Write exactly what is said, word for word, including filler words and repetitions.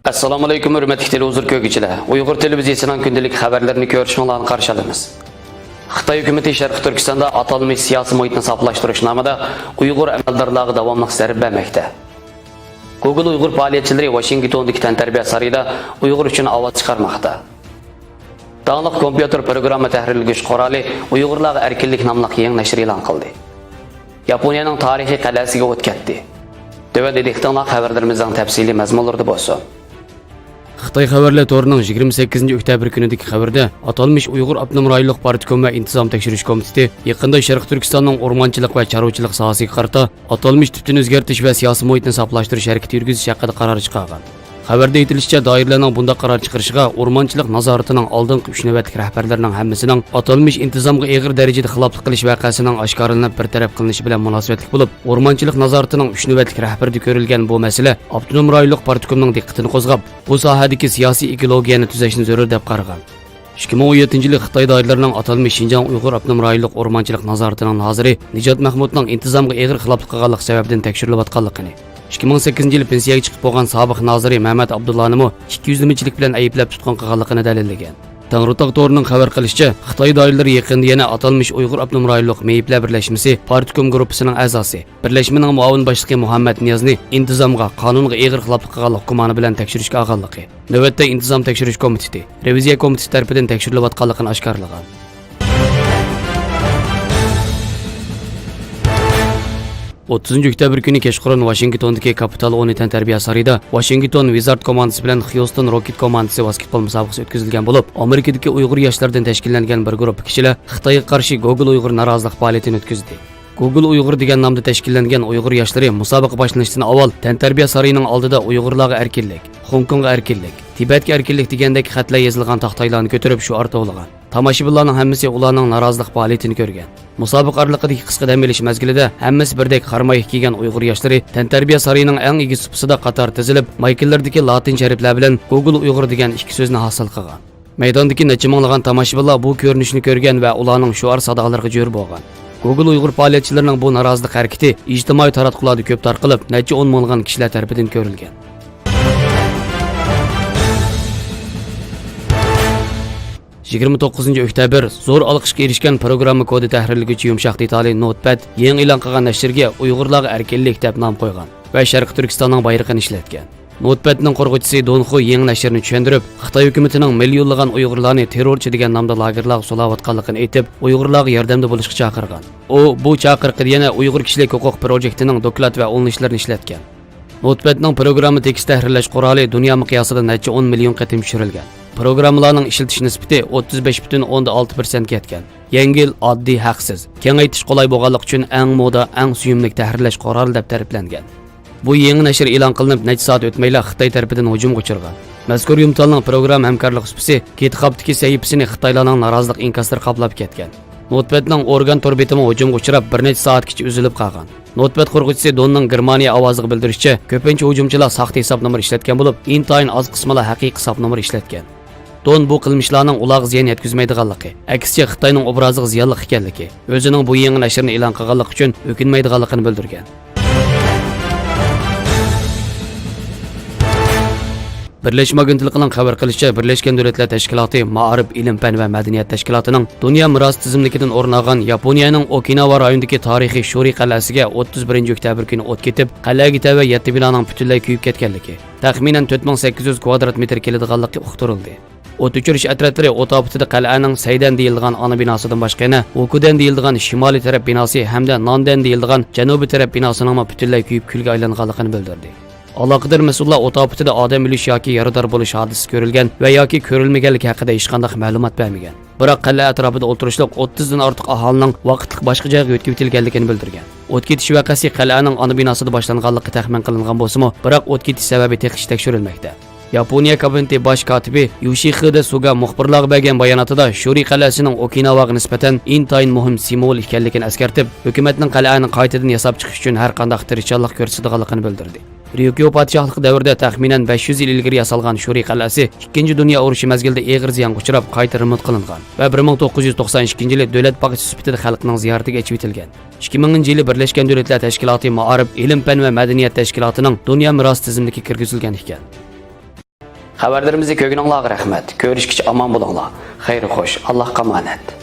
ئەسسالامۇئەلەيكۇم، ھۆرمەتلىك تېلېۋىزور كۆرگۈچىلەر! ئۇيغۇر تېلېۋىزىيىسىنىڭ كۈندىلىك خەۋەرلىرىنى كۆرۈشۈڭلارنى قارشى ئالىمىز. خىتاي ھۆكۈمىتى شەرقىي تۈركىستاندا ئاتالمىش سىياسىي مۇھىتنى ساپلاشتۇرۇش نامىدا ئۇيغۇر ئەمەلدارلارغا داۋاملىق زەربە بەرمەكتە. گوگول ئۇيغۇر پائالىيەتچىلىرى ۋاشىنگتوندىكى تەنتەربىيە سارىيىدا ئۇيغۇر ئۈچۈن ئاۋاز چىقارماقتا. داڭلىق كومپيۇتېر پروگرامما تەھرىرلىگۈچ قورالى ئۇيغۇرلارغا ئەركىنلىك ناملىق يېڭى نەشر ئېلان قىلدى. ياپونىيەنىڭ تارىخىي قەلئەسىگە ئوت كەتتى. تۆۋەندە دىققىتىڭلار خەۋەرلىرىمىزنىڭ تەپسىلىي مەزمۇنلىرىدا بولسۇن. خىتاي خەۋەرلەر تورىنىڭ يىگىرمە سەككىزىنچى ئۆكتەبىر كۈنىدىكى خەۋىرىدە، ئاتالمىش ئۇيغۇر ئاپتونوم رايونلۇق پارتكوم ۋە ئىنتىزام تەكشۈرۈش كومىتېتى يېقىندا شەرقىي تۈركىستاننىڭ ئورمانچىلىق ۋە چارۋىچىلىق ساھەسىگە قارىتا ئاتالمىش تىپتىن ئۆزگەرتىش ۋە سىياسىي مۇھىتنى ساپلاشتۇرۇش ھەرىكىتى يۈرگۈزۈش ھەققىدە قارار چىقارغان. خەۋەردە ئېيتىلىشىچە، دائىرىلەرنىڭ بۇنداق قارار چىقىرىشىغا ئورمانچىلىق نازارىتىنىڭ ئالدىنقى ئۈچ نۆۋەتلىك رەھبەرلىرىنىڭ ھەممىسىنىڭ ئاتالمىش ئىنتىزامغا ئېغىر دەرىجىدە خىلاپلىق قىلىش ۋەقەسىنىڭ ئاشكارىلىنىپ بىر تەرەپ قىلىنىشى بىلەن مۇناسىۋەتلىك بولۇپ، ئورمانچىلىق نازارىتىنىڭ ئۈچ نۆۋەتلىك رەھبىرىدە كۆرۈلگەن بۇ مەسىلە ئاپتونوم رايونلۇق پارتكومنىڭ دىققىتىنى قوزغاپ، بۇ ساھەدىكى سىياسىي ئېكولوگىيەنى تۈزەشنى زۆرۈر دەپ قارىغان. ئىككى مىڭ ئون يەتتىنچى يىلى خىتاي دائىرىلىرىنىڭ ئاتالمىش شىنجاڭ ئۇيغۇر ئاپتونوم رايونلۇق ئورمانچىلىق نازارىتىنىڭ نازىرى نىجات مەھمۇتنىڭ ئىنتىزامغا ئېغىر خىلاپلىق قىلغانلىقى سەۋەبىدىن تەكشۈرۈلۈۋاتقانلىقىنى، ئىككى مىڭ سەككىزىنچى يىلى پېنسىيەگە چىقىپ بولغان سابىق نازىرى مەمەت ئابدۇللانىمۇ ئىككى يۈزلىمىچىلىك بىلەن ئەيىبلەپ تۇتقۇن قىلغانلىقىنى دەلىللىگەن. تاڭرىتاغ تورىنىڭ خەۋەر قىلىشىچە، خىتاي دائىرىلىرى يېقىندا يەنە ئاتالمىش ئۇيغۇر ئاپتونوم رايونلۇق مېيىپلەر بىرلەشمىسى پارتكوم گۇرۇپپىسىنىڭ ئەزاسى، بىرلەشمىنىڭ مۇئاۋىن باشلىقى مۇھەممەت نىيازنى ئىنتىزامغا، قانۇنغا ئېغىر خىلاپلىق قىلغانلىق گۇمانى بىلەن تەكشۈرۈشكە ئالغانلىقى، نۆۋەتتە ئىنتىزام تەكشۈرۈش كومىتېتى، رېۋىزىيە كومىتېتى تەرىپىدىن تەكشۈرۈلۈۋاتقانلىقىنى ئاشكارىلىغان. ئوتتۇزىنچى ئۆكتەبىر كۈنى كەچقۇرۇن ۋاشىنگتوندىكى كاپىتال ئون تەنتەربىيە سارىيىدا ۋاشىنگتون ۋىزارد كوماندىسى بىلەن خيۇستون روكېت كوماندىسى ۋاسكېتبول مۇسابىقىسى ئۆتكۈزۈلگەن بولۇپ، ئامېرىكىدىكى ئۇيغۇر ياشلىرىدىن تەشكىللەنگەن بىر گۇرۇپپا كىشىلەر خىتايغا قارشى گوگول ئۇيغۇر نارازىلىق پائالىيىتىنى ئۆتكۈزدى. گوگول ئۇيغۇر دېگەن نامدا تەشكىللەنگەن ئۇيغۇر ياشلىرى مۇسابىقە باشلىنىشتىن ئاۋۋال تەنتەربىيە سارىيىنىڭ ئالدىدا ئۇيغۇرلارغا ئەركىنلىك، خوڭكوڭغا ئەركىنلىك، تىبەتكە ئەركىنلىك دېگەندەك خەتلەر يېزىلغان تاختايلارنى كۆتۈرۈپ شوئار توۋلىغان. تاماشىبىنلارنىڭ ھەممىسى ئۇلارنىڭ نارازىلىق پائالىيىتىنى كۆرگەن. مۇسابىقە ئارىلىقىدىكى قىسقا دەم ئېلىش مەزگىلىدە ھەممىسى بىردەك خار مايكا كىيگەن ئۇيغۇر ياشلىرى تەنتەربىيە سارىيىنىڭ ئەڭ ئېگىز سۇپىسىدا قاتار تىزىلىپ، مايكىلىرىدىكى لاتىن ھەرپلەر بىلەن گوگول ئۇيغۇر دېگەن ئىككى سۆزنى ھاسىل قىلغان. مەيداندىكى نەچچە مىڭلىغان تاماشىبىنلار بۇ كۆرۈنۈشنى كۆرگەن ۋە ئۇلارنىڭ شوئار سادالىرىغا جۆر بولغان. گوگول ئۇيغۇر پائالىيەتچىلىرىنىڭ بۇ نارازىلىق ھەرىكىتى ئىجتىمائىي تاراتقۇلاردا كۆپ تارقىلىپ، نەچچە ئون مىڭلىغان كىشىلەر تەرىپىدىن كۆرۈلگەن. يىگىرمە توققۇزىنچى ئۆكتەبىر، زور ئالقىشقا ئېرىشكەن پروگرامما كودى تەھرىرلىگۈچى يۇمشاق دېتالى نوتپەد يېڭى ئېلان قىلغان نەشرىگە ئۇيغۇرلارغا ئەركىنلىك دەپ نام قويغان ۋە شەرقىي تۈركىستاننىڭ بايرىقىنى ئىشلەتكەن. نوتپەدنىڭ قۇرغۇچىسى دونخۇ يېڭى نەشرنى چۈشەندۈرۈپ، خىتاي ھۆكۈمىتىنىڭ مىليونلىغان ئۇيغۇرلارنى تېررورچى دېگەن نامدا لاگېرلارغا سولاۋاتقانلىقىنى ئېيتىپ، ئۇيغۇرلارغا ياردەمدە بولۇشقا چاقىرغان. ئۇ بۇ چاقىرىقىدا يەنە ئۇيغۇر كىشىلىك ھوقۇق پروژېكتىنىڭ دوكلات ۋە ئۇلىنىشلىرىنى ئىشلەتكەن. نوتپەدنىڭ پروگرامما تېكىست تەھرىرلەش قورالى دۇنيا مىقياسىدا نەچچە ئون مىليون قېتىم چۈشۈرۈلگەن. پروگراممىلارنىڭ ئىشلىتىش نىسبىتى ئوتتۇز بەش پۈتۈن ئوندىن ئالتە پىرسەنتكە يەتكەن. يەڭگىل، ئاددىي، ھەقسىز. كېڭەيتىش قولاي بولغانلىقى ئۈچۈن ئەڭ مودا، ئەڭ سۆيۈملۈك تەھرىرلەش قورالى دەپ تەرىپلەنگەن. بۇ يېڭى نەشر ئېلان قىلىنىپ نەچچە سائەت ئۆتمەيلا خىتاي تەرىپىدىن ھۇجۇمغا ئۇچرىغان. مەزكۇر يۇمتالنىڭ پروگرامما ھەمكارلىق سۇپىسى كېتىقاپتىكى سەھىپىسىنى خىتايلارنىڭ نارازىلىق ئىنكاسلىرى قاپلاپ كەتكەن. نوتپەدنىڭ ئورگان تور بېتىمۇ ھۇجۇمغا ئۇچراپ، بىر نەچچە سائەتكىچە ئۈزۈلۈپ قالغان. نوتپەد قۇرغۇچىسى دوننىڭ گېرمانىيە ئاۋازىغا بىلدۈرۈشىچە، كۆپىنچە ھۇجۇمچىلار ساختا ھېساب نومۇرى ئىشلەتكەن بولۇپ، ئىنتايىن ئاز قىسمىلا ھەقىقىي ھېساب نومۇرى ئىشلەتكەن. دون بۇ قىلمىشلارنىڭ ئۇلارغا زىيان يەتكۈزمەيدىغانلىقى، ئەكسىچە خىتاينىڭ ئوبرازىغا زىيانلىق ئىكەنلىكى، ئۆزىنىڭ بۇ يېڭى نەشرىنى ئېلان قىلغانلىقى ئۈچۈن ئۆكۈنمەيدىغانلىقىنى بىلدۈرگەن. بىرلەشمە ئاگېنتلىقىنىڭ خەۋەر قىلىشىچە، بىرلەشكەن دۆلەتلەر تەشكىلاتى مائارىپ، ئىلىم-پەن ۋە مەدەنىيەت تەشكىلاتىنىڭ دۇنيا مىراسى تىزىملىكىدىن ئورۇن ئالغان ياپونىيەنىڭ ئوكىناۋا رايونىدىكى تارىخىي شورى قەلئەسىگە ئوتتۇز بىرىنچى ئۆكتەبىر كۈنى ئوت كېتىپ، قەلئەگە تەۋە يەتتە بىنانىڭ پۈتۈنلەي كۆيۈپ كەتكەنلىكى، تەخمىنەن تۆت مىڭ سەككىز يۈز كۋادرات مېتىر كېلىدىغانلىقى ئۇقتۇرۇلدى. ئوت ئۆچۈرۈش ئەترەتلىرى ئوت ئاپىتىدە قەلئەنىڭ سەيدەن دېيىلىدىغان ئانا بىناسىدىن باشقا يەنە ۋوكۇدەن دېيىلىدىغان شىمالىي تەرەپ بىناسى ھەمدە ناندەن دېيىلىدىغان جەنۇبىي تەرەپ بىناسىنىڭمۇ پۈتۈنلەي كۆيۈپ كۈلگە ئايلانغانلىقىنى بىلدۈردى. ئالاقىدار مەسئۇللار ئوت ئاپىتىدە ئادەم ئۆلۈش ياكى يارىدار بولۇش ھادىسىسى كۆرۈلگەن ۋە ياكى كۆرۈلمىگەنلىكى ھەققىدە ھېچقانداق مەلۇمات بەرمىگەن. بىراق قەلئە ئەتراپىدا ئولتۇرۇشلۇق ئوتتۇزدىن ئارتۇق ئاھالىنىڭ ۋاقىتلىق باشقا جايغا يۆتكىۋېتىلگەنلىكىنى بىلدۈرگەن. ئوت كېتىش ۋەقەسى قەلئەنىڭ ئانا بىناسىدا باشلانغانلىقى تەخمىن قىلىنغان بولسىمۇ، بىراق ئوت كېتىش سەۋەبى تېخىچە تەكشۈرۈلمەكتە. ياپونىيە كابىنېتى باش كاتىپى يوشىخىدە سۇگا مۇخبىرلارغا بەرگەن باياناتىدا شورى قەلئەسىنىڭ ئوكىناۋاغا نىسبەتەن ئىنتايىن مۇھىم سىمۋول ئىكەنلىكىنى ئەسكەرتىپ، ھۆكۈمەتنىڭ قەلئەنى قايتىدىن ياساپ چىقىش ئۈچۈن ھەر قانداق تىرىشچانلىق كۆرسىتىدىغانلىقىنى بىلدۈردى. ريوكيو پادىشاھلىقى دەۋرىدە تەخمىنەن بەش يۈز يىل ئىلگىرى ياسالغان شورى قەلئەسى ئىككىنچى دۇنيا ئۇرۇشى مەزگىلىدە ئېغىر زىيانغا ئۇچراپ، قايتا رېمونت قىلىنغان ۋە بىر مىڭ توققۇز يۈز توقسان ئىككىنچى يىلى دۆلەت باغچىسى سۈپىتىدە خەلقنىڭ زىيارىتىگە ئېچىۋېتىلگەن. ئىككى مىڭىنچى يىلى بىرلەشكەن دۆلەتلەر تەشكىلاتى مائارىپ، ئىلىم-پەن ۋە مەدەنىيەت تەشكىلاتىنىڭ دۇنيا مىراسى تىزىملىكىگە كىرگۈزۈلگەن ئىكەن. خەۋەرلىرىمىزنى كۆرگىنىڭلارغا رەھمەت. كۆرۈشكىچە ئامان بولۇڭلار. خەير خوش. ئاللاھقا ئامانەت.